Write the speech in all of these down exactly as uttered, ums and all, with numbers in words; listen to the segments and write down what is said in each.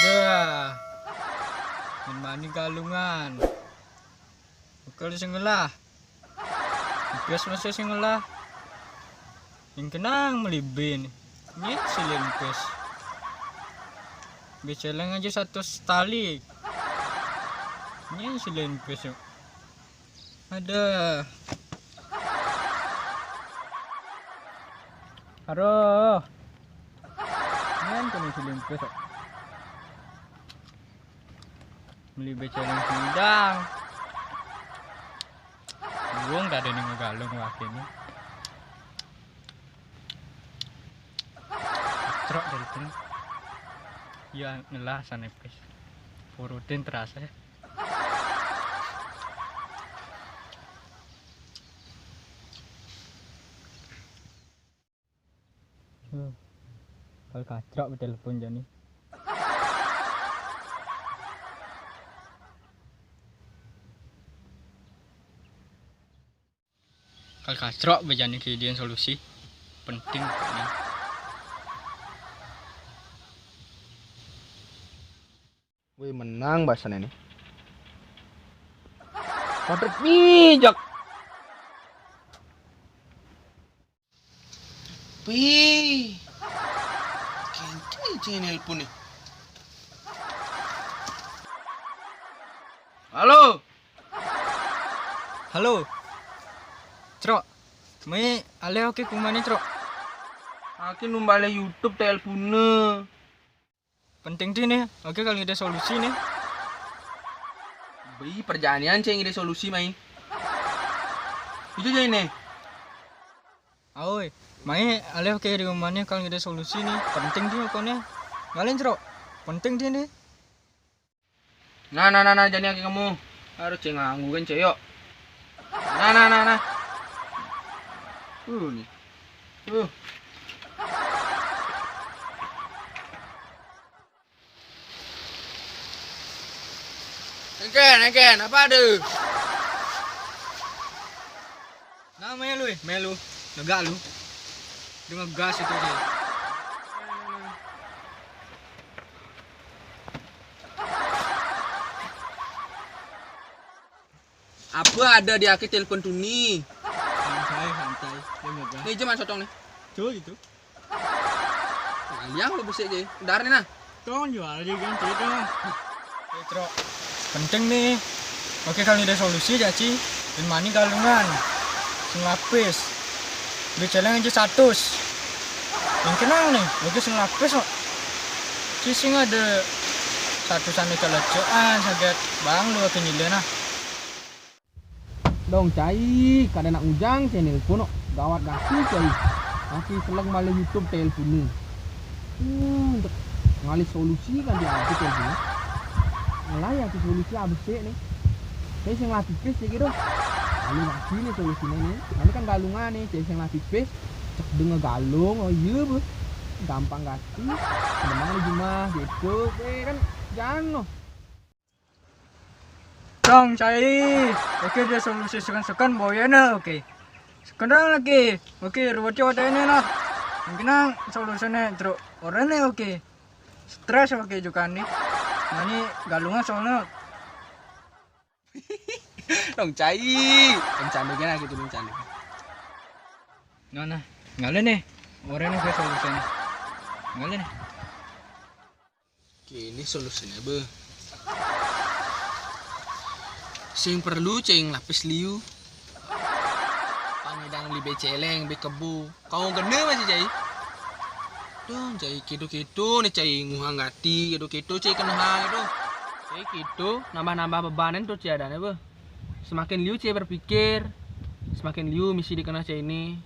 Dah. Min mani galungan. Bukan sing ngelah. Bias masih sing ngelah. Yang kenang melibin. Ini silin pes. Biceleng aja satu setali. Ini silin pes. Ada. Aduh. Ini tuh nih silin pes. Beli beceleng sindang. Buang gak ada nih ngegalung wakil nih. Trok dari pun. Ya ngelah sana pes. Purutin terasa ya. Kal kacrok telepon jani. Kal kacrok bejani kejadian solusi penting ini. Wih, menang bahasan ini. Patrick mijak. Wih. Kengkeng cing nelpon nih. Halo. Halo. Cro. Mai alih oke kumane, Cro? Aku numbale YouTube telepone. Penting di nih. Oke, kalau ngide solusi nih. Bi perjanian ceng ngide solusi mai. Itu jadi nih. Aoi, mai alih oke di kumane kalau ngide solusi nih. Penting di pokoknya. Ngalen, Cro. Penting di nih. Nah, nah, nah, nah, jani aki kamu. Harus ceng nganggu kan, ceyok. Nah, nah, nah, nah. Uh, nih. Uh. Engken, engken, apa ada? Nah, melu, eh, melu. Negak lu. Dengan gas itu aja. Apa ada di aki telepon tuni? Santai, santai. Dia megah. Nih, jeman sotong nih. Cuy, itu. Nah, liang lu besik, Jay. Udah nih, nah. Tong jual aja kan, cuy, tong. Eh, Cro. Penting nih. Oke, kalau ada solusi, Caci. Dan mani galungan. Sing lapis. Duit celeng aja satu. Yang kenal nih, oke, sing lapis kok. Ci sing ada satu sana celecoan, saget bang lu oke nyile nah. Dong, cai, kada nak ujang, cai nelpon, no. Gawat gati, cai. Masih seleng malah YouTube telepon ni. Hmm, untuk ngalih solusi kan dia aku telepon. Ngelai aku solusi abis sih nih. Cai sing latih pis, cai gitu. Lalu lagi nih solusinya nih. Nanti kan galungan nih, cai sing latih pis. Cek dengar galung, oh iya, bu. Gampang gati. Memang di rumah, gitu. Eh, kan, jangan, noh. Tong, cai. Oke, dia solusi seken-seken, boyana, oke. Sekarang lagi. Oke, ruwet ya ini, nah. Mungkin nang solusinya, Cro. Orang nih, oke. Stres, oke, juga nih. Nah, ini galungan soalnya. Dong, cai. Bencana gini gitu, bencana. Nah, nah. Ngale nih. Orang nih, oke, solusinya. Ngale nih. Kini solusinya, be. Sing perlu ceng lapis liu. Pangidang beli beceleng, be kebo. Kau kena masih, cai. Dong, cai, kitu-kitu nih, cai, nguhang gati, kitu-kitu, cai, kena hal itu. Cai, kitu, nambah-nambah bebanan tuh, cai, adanya, be. Semakin liu, cai, berpikir, semakin liu misi dikena, cai, ini.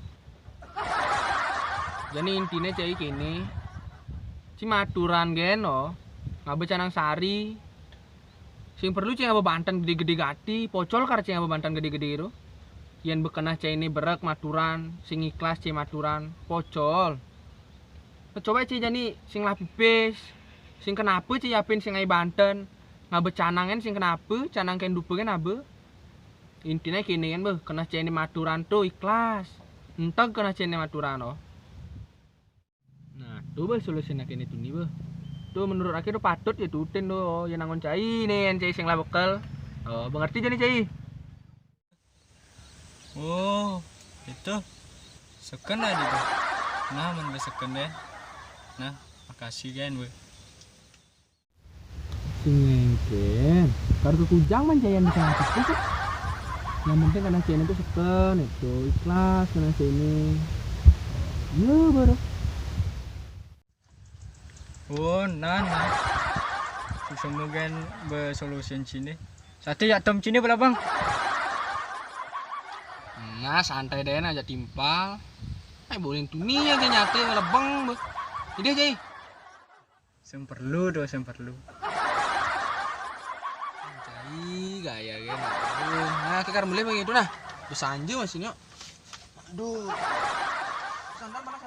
Jadi intinya, cai, kini, ci maturan geno, ngaba canang sari. Sing perlu, cai, ngaba banten gede-gede gati, pocol kar, cai, ngaba banten gede-gede itu. Yen bekenah, cai, ini berek maturan, sing ikhlas, cai, maturan, pocol. Coba, cai, jani sing lah pipis, sing kenapa, cai, yapin sing ai banten, ngaba canangen sing kenapa, canang ken dupa ken aba. Intinya kini kan, beh, kena cai ini maturan tuh ikhlas. Entah kena cai ini maturan, oh. Nah, tuh, beh, solusinya kini tuh nih, beh. Tuh, menurut aku tuh patut ya tutin tuh, ya nangon cai nih, yang cai sing lah bekel. Oh, mengerti jadi cai. Oh, itu. Seken aja tuh. Nah, men seken deh. Nah, makasih kan, we. Sing lengken. Karo kekujang man cai yang bisa tuh. Yang penting karena cai itu seken, itu ikhlas karena cai ini. Iya, baru. Oh, nah, nah. Susah mungkin besolusin sini. Satu ya, Tom, sini, Bang. Nah, santai deh, aja timpal. Eh, boleh tuni ya, dia nyate, lebeng, be. Ini aja, sing perlu tuh, sing perlu. Cai gaya kan. Aduh, nah, kita mulai begitu, nah. Besanja masih, nyok. Aduh. Sandal mana?